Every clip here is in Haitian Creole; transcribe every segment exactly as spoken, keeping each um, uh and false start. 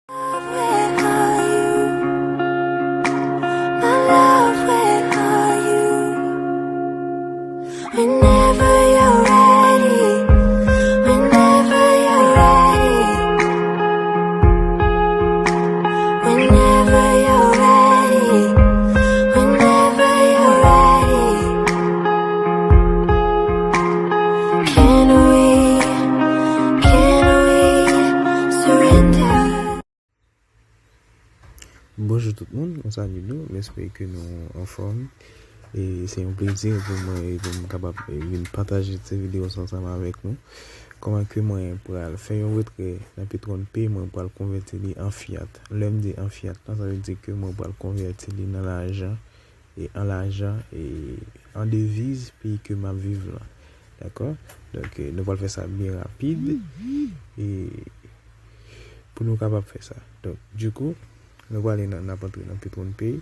Love, where are you? My love, where are you? Whenever you're ready, whenever you're ready, whenever you're ready, whenever you're ready, can we, can we surrender? Bonjou tout moun, mwen salye nou, m espere ke nou anfòm. E se yon plezi pou mwen e pou m kapab e vin pataje ti videyo sa ansanm avèk nou. Kòman ke mwen pral fè yon retrè nan Petron Pay, mwen pral konvèti li an fiat. Lè m di an fiat la, sa vle di ke mwen pral konvèti li nan lajan e an lajan e an deviz peyi ke m ap viv lan. Dakò? Donk, e, nou pral fè sa byen rapid e pou nou kapab fè sa. Donk, dikou, nou prale nan, n ap antre nan Petron Pay.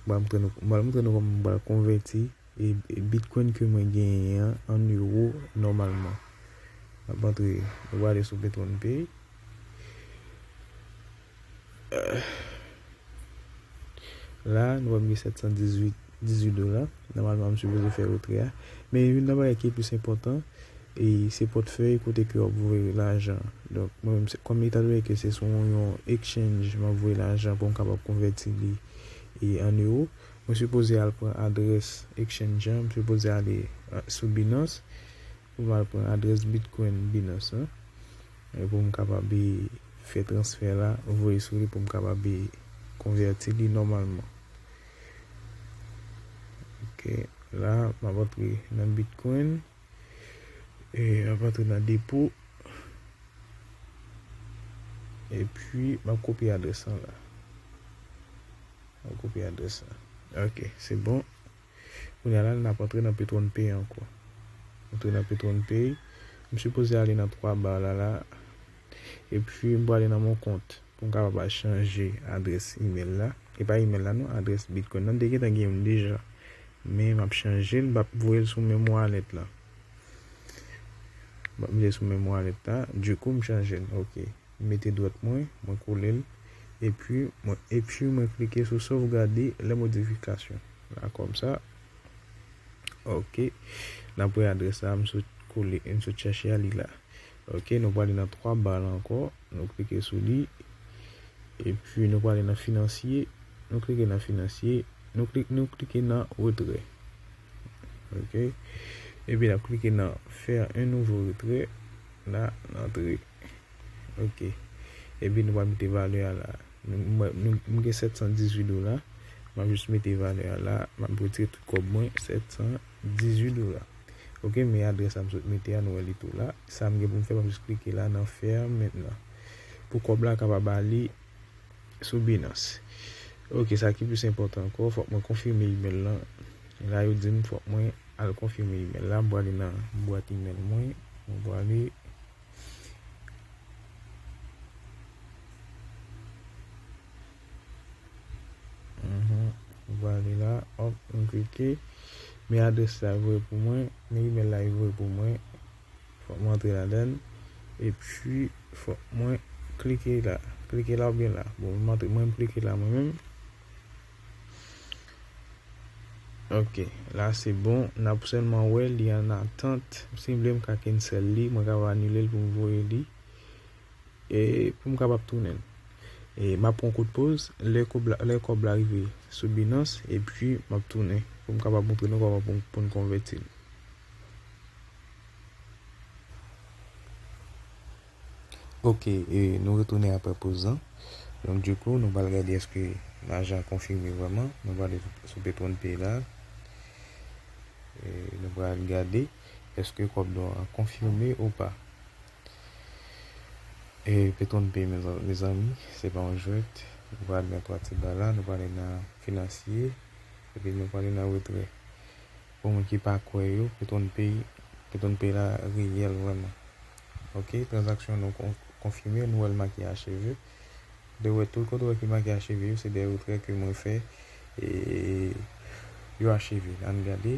M pral montre nou, m pral montre nou kòman m pral konvèti e, e Bitcoin ke mwen genyen an an euro nòmalman. N ap antre, nou prale sou Petron Pay. La, nou wè m gen sèt san dizuit, dizuit dola. Nòmalman, m sipoze fè retrè a. Men youn nan bagay ki plis enpòtan, e se pòtfèy kote ke w ap voye lajan. Donk, mwen menm, se, kòm etandone ke se sou yon exchange m ap voye lajan pou m kapab konvèti li e an euro, mwen sipoze al pran adrès exchange an, m sipoze ale, a, sou Binance. Pou m al pran adrès Bitcoin Binance lan, e pou m kapab, e, fè transfè la, voye sou li pou m kapab, e, konvèti li nòmalman. Ok, la, m ap antre nan Bitcoin, e m ap antre nan depo, epi m ap kopye adrès lan la. M ap kopye adrès lan. Ok, se bon. Kounye a la, n ap antre nan Petron Pay ankò. Antre nan Petron Pay. M sipoze ale nan twa ba la, la. Epi, m prale nan mon kont pou m kapab al chanje adrès imèl la. E pa imèl la, non, adrès Bitcoin nan. M te gentan gen youn deja. Men, m ap chanje l, m ap voye l sou menm wallet la. M ap mete sou menm wallet la. Dikou, m chanje l. Ok. M mete dwèt mwen, mwen kole l, epi mwen, epi mwen klike sou sauvegarder les modifications. La, kòmsa. Ok. N ap wè adrès la, m sot kole, m sot chèche a, li la. Ok, nou prale nan twa ba la ankò, nou klike sou li, epi nou prale nan finansye, nou klike nan finansye, nou kli-, nou klike nan retrè. Ok. Epi n ap klike nan faire un nouveau retrait, la, n antre. Ok. Epi nou pral mete valè a la. Nou, mwen, nou, m gen sèt san dizuit dola. M ap jis mete valè a la. M ap retire tout kòb mwen, sèt san dizuit dola. Ok, men adrès la m sot mete a, nou wè li tou la. Sa m gen pou m fè, m ap jis klike la nan faire maintenant. Pou kòb la kapab ale sou Binance. Ok, sa ki plis enpòtan ankò, fòk mwen konfime imèl lan. La, yo di m fòk mwen al konfime imèl la. M prale nan bwat imèl mwen. Mwen prale Mhm. Ou prale la, hop, m klike. Men adrès la voye pou mwen, men imèl la voye pou mwen. Fòk mwen antre ladan l. Epi, fòk mwen klike la. Klike la oubyen la. Bon, mwen antre, mwen m klike la mwen menm. Ok, la se bon. N ap sèlman wè li an atant. Si m vle, m ka cancel li, mwen ka anile l pou m voye li. E pou m kapab tounen l. E m ap pran kout poz, lè kòb la, lè kòb la rive sou Binance, epi m ap tounen pou m kapab montre nou kòman pou, pou n konvèti l. Ok, e nou retounen apre poz lan. Donk, dikou, nou pral gade èske lajan konfime vrèman. Nou prale sou Petron Pay la. E nou pral gade èske kòb nou an konfime ou pa. E Petron Pay, mezanmi, se pa yon jwèt. Nou prale nan twa ti ba la, nou prale nan finansye, epi nou prale nan retrè. Pou moun ki pa kwè yo, Petron Pay, Petron Pay la reyèl vrèman. Ok, tranzaksyon nou kon-, konfime, nou wè l make acheve. Ou te wè tout kote wè ki make acheve yo, se de retrè ke mwen fè, e yo acheve. Ann gade.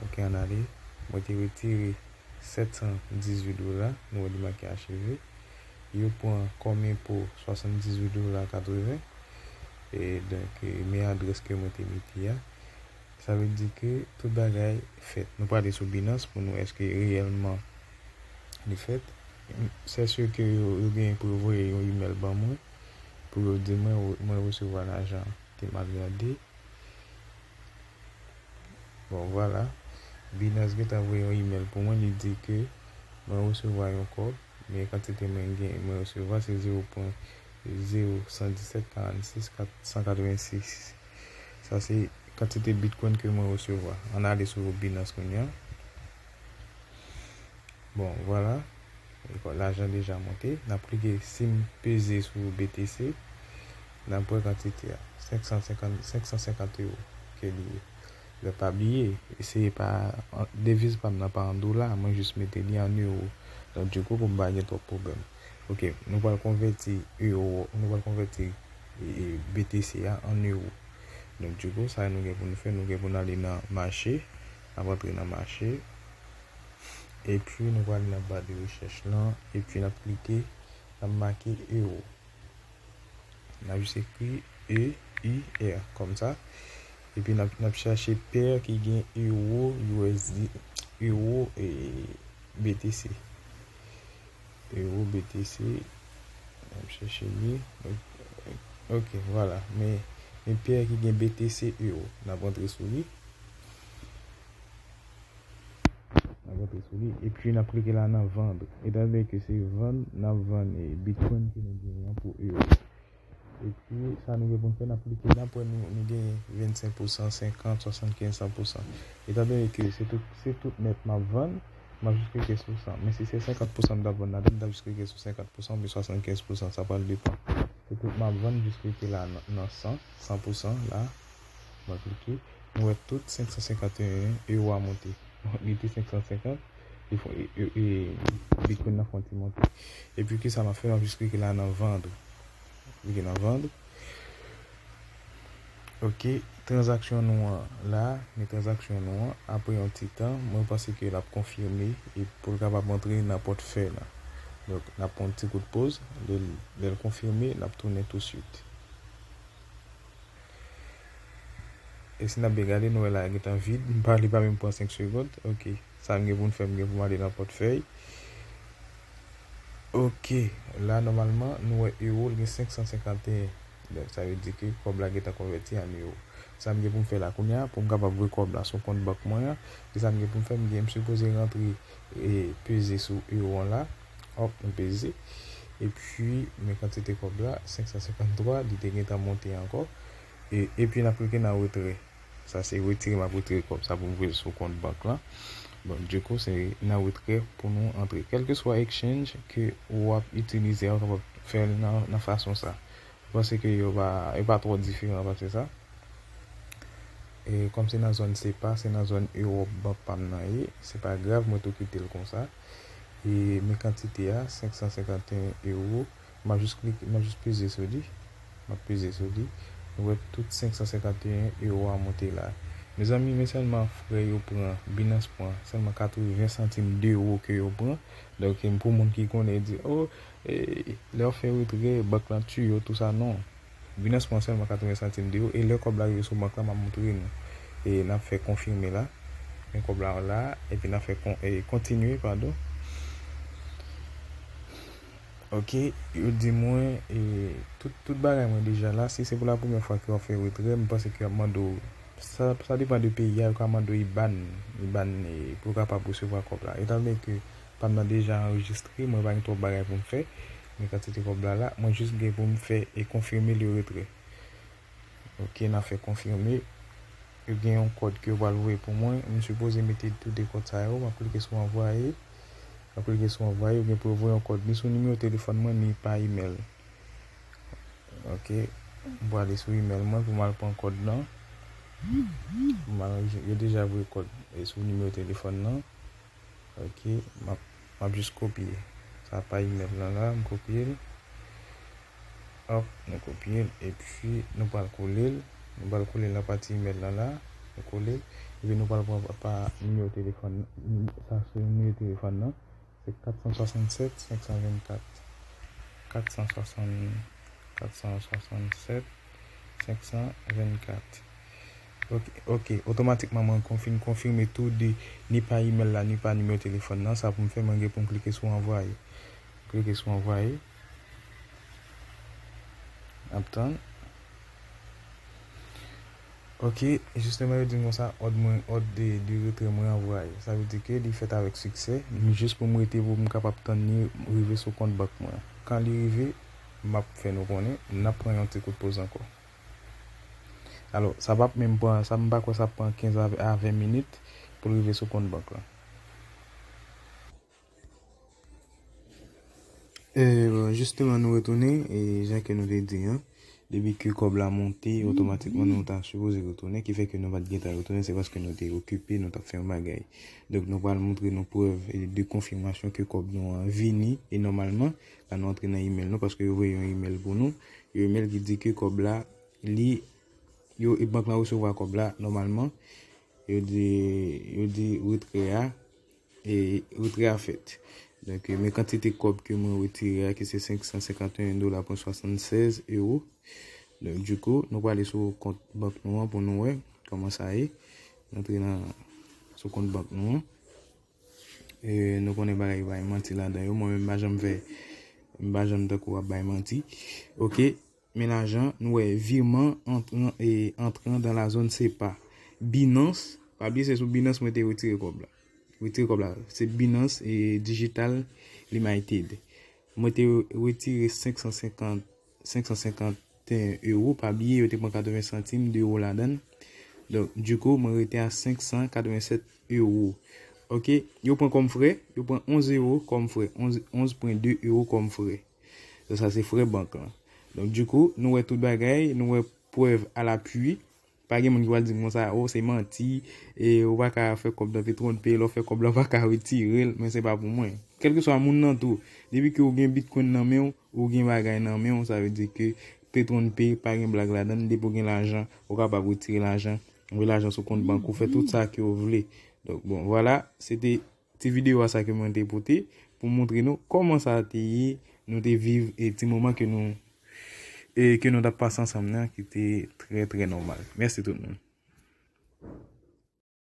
Ok, ann ale. Mwen te retire sèt san dizuit dola, nou wè li make acheve. yo pran kòm enpo swasanndizuit dola katreven. E donk, e, men adrès ke mwen te mete a. Sa vle di ke tout bagay fèt. Nou prale sou Binance pou nou èske reyèlman li fèt. Sè si ke yo, yo genyen pou yo voye yon imèl ban mwen, pou yo di mwen, mwen resevwa lajan ke m ap mande. Bon, vwala. Binance gentan voye yon imèl pou mwen, li di ke mwen resevwa yon kòb, men kantite mwen gen, mwen resevwa se zewo pwen zewo san disèt karannsis kat san katrevensis. Sa se kantite Bitcoin ke mwen resevwa. Ann ale sou Binance kounye a. Bon, vwala. Lajan deja monte. N ap klike, si m peze sou B T C, n ap wè kantite a. Senk san senkant, senk san senkant euro ke li ye. Lè pa bliye, se pa, deviz pa m nan pa an dola, mwen jis mete li an euro. Donk, dikou, pou m pa gen twòp pwoblèm. Ok, nou pral konvèti euro, nou pral konvèti, e, e, B T C a an euro. Donk, dikou, sa nou gen pou nou fè, nou gen pou n ale nan mache, n ap antre nan mache, epi nou pral nan ba de rechèch lan, epi n ap klike, n ap make euro. N ap jis ekri E I R kòm sa. Epi n ap, n ap chache pè ki gen euro, U S D, euro, e, B T C. Euro, B T C. N ap chache li. Ok, vwala. Men, men pè ki gen B T C euro. N ap antre sou li. N ap antre sou li. Epi n ap klike la nan vendre. Etan done ke se vann, n ap vann, e, Bitcoin ke nou genyen an pou euro. Epi sa nou gen pou n fè, n ap klike la pou nou, nou genyen vennsenk pousan, senkant, swasannkenz, san pousan. Etan done ke se tout, se tout nèt m ap vann, m ap jis klike sou san. Men si se senkant pousan m t ap vann ladan, m t ap jis klike sou senkant pousan oubyen swasannkenz pousan, sa pral depann. Se tout m ap vann, jis klike la nan, nan san, san pousan la. Mwen klike. Nou wè tout senk san senkanteyen euro a monte. Li te senk san senkant, li fè, e, e, e, Bitcoin nan fè yon ti monte. Epi kisa m ap fè? M ap jis klike la nan vendre. Klike nan vendre. Ok, tranzaksyon nou an la, men tranzaksyon nou an, apre yon ti tan, mwen panse ke l ap konfime e pou l kapab antre nan pòtfèy la. Donk, n ap pran yon ti kout poz, lè l, lè l konfime, n ap tounen touswit. E si n ap byen gade, nou wè la gentan vid. M pa, li pa menm pran senk segond. Ok. Sa m gen pou m fè, m gen pou m ale nan pòtfèy. Ok. La, nòmalman, nou wè euro, l gen senk san senkanteyen. Donk, sa vle di ke kòb la gentan konvèti an euro. Sa m gen pou m fè la kounye a, pou m kapab voye kòb la sou kont bank mwen an, se sa m gen pou m fè, m gen, m sipoze rantre e peze sou euro an la. Hop, m peze. Epi, men kantite kòb la, senk san senkanntwa, li te gentan monte ankò. E, epi, n ap klike nan retrè. Sa se retire, m ap retire kòb sa pou m voye l sou kont bank lan. Bon, dikou, se nan retrè pou nou antre. Kèlkeswa exchange ke w ap itilize a, ou kapab fè l nan, nan fason sa. M panse ke yo pa, yo pa twò diferan pase sa. E kòm se nan zòn sepa, se nan zòn Ewòp bank pa m nan ye, se pa grav, mwen tou kite l konsa. E men kantite a, senk san senkanteyen euro. M ap jis klike, m ap jis peze sou li. M ap peze sou li. Nou wè tout senk san senkanteyen euro a monte la. Mezanmi, men sèlman frè yo pran, Binance pran sèlman katreven santim de euro ke yo pran. Donk, pou moun ki konnen, di, "Oh, e, lè w fè retrè, bank lan tiye w, tou sa." Non. Binance pran sèlman katreven santim de euro. E lè kòb la rive sou bank la, m ap montre nou. E n ap fè konfime la. Men kòb la la, epi n ap fè kon-, e, kontinye, padon. Ok, yo di mwen, e, tout, tout bagay mwen deja la. Si se pou la premyè fwa ke w ap fè retrè, m panse ke y ap mande w, sa, sa depann de peyi a, yo ka mande w IBAN, IBAN, e, pou w kapab resevwa kòb la. Etan done ke pa m nan deja anrejistre, mwen pa gen twòp bagay pou m fè. Men kantite kòb la la, mwen jis gen pou m fè e konfime le retrè. Ok, n a fè konfime. Yo gen yon kòd ke yo pral voye pou mwen. M sipoze mete tou de kòd sa yo. M ap klike sou anvwaye. M ap klike sou anvwaye. Yo gen pou yo voye yon kòd ni sou nimewo telefòn mwen, ni pa imèl. Ok. M prale sou imèl mwen pou m al pran kòd lan. Pou m al, yo deja voye kòd e sou nimewo telefòn lan. Ok, m ap, m ap jis kopye. Sa pa imèl lan la, m kopye l. Hop, nou kopye l, epi nou pral kole l. Nou pral kole l nan pati imèl lan la. Nou kole l. Epi nou pral pran pa, pa nimewo telefòn, sa se nimewo telefòn nan. Se kat san swasannsèt, senk san vennkat. Kat san swasant, kat san swasant sèt, senk san vennkat. Ok, ok, otomatikman mwen konfim, konfime tou de ni pa imèl la, ni pa nimewo telefòn nan. Sa pou m fè, mwen gen pou m klike sou anvwaye. Klike sou anvwaye. Ap tann. Ok, jisteman yo di m konsa, òd mwen, òd de, de retrè mwen anvwaye. Sa vle di ke li fèt avèk siksè. M jis pou m rete pou m kapab tann li rive sou kont bank mwen. Kan li rive, m ap fè nou konnen, n ap pran yon ti kout poz ankò. Alò, sa p ap menm pran, sa m pa kwè sa ap pran kenz a, a ven minit pou l rive sou kont bank lan. E, bon, jisteman, nou retounen, e jan ke nou te di an, depi ke kòb la monte, otomatikman nou ta sipoze retounen, ki fè ke nou pa t gentan retounen, se paske nou te okipe, nou t ap fè yon bagay. Donk, nou pral montre nou prèv, e, de konfimasyon ke kòb nou an vini, e nòmalman, la nou antre nan imèl nou, paske yo voye yon imèl pou nou, yon imèl ki di ke kòb la, li, yo, e bank lan resevwa kòb la, nòmalman, yo di, yo di retrè a, e retrè a fèt. Donk, men kantite kòb ke mwen retire a, ki se senk san senkanteyen dola pwen swasannsèz ewo. Donk, dikou, nou prale sou kont bank nou an pou nou wè kòman sa ye. Nou antre nan, sou kont bank nou an. E nou konnen bagay pa gen manti ladan yo. Mwen menm, m pa janm fè, m pa janm tankou ap bay manti. Ok, men lajan, nou wè, virement entrant, e, entrant dans la zone sepa. Binance, pa bliye se sou Binance mwen te retire kòb la. Retire kòb la. Se Binance e Digital Limited. Mwen te retire senk san senkant, senk san senkant ewo. Pa bliye, yo te pran katreven santim de ewo ladan l. Donk, dikou, mwen rete a senk san katreven sèt ewo. Ok, yo pran kòm frè, yo pran onz ewo kòm frè, onz, onz pwen de ewo kòm frè. Donk, sa se frè bank lan. Donk, dikou, nou wè tout bagay, nou wè prèv alapui. Pa gen moun ki pral di m konsa, "Oh, se manti, e ou pa ka fè kòb nan Petronpay, lè w fè kòb la, w pa ka retire l," men se pa pou mwen. Kèlkeswa moun nan tou, depi ke ou gen Bitcoin nan men w, ou gen bagay nan men w, sa vle di ke Petronpay pa gen blag ladan l, depi w gen lajan, ou kapab retire lajan, voye lajan sou kont bank ou, fè tout sa ke w vle. Donk, bon, vwala, se te ti videyo a sa ke mwen te pote pou montre nou kòman sa te ye, nou te viv e ti moman ke nou, e ke nou t ap pase ansanm nan, ki te trè, trè nòmal. Mèsi tout moun.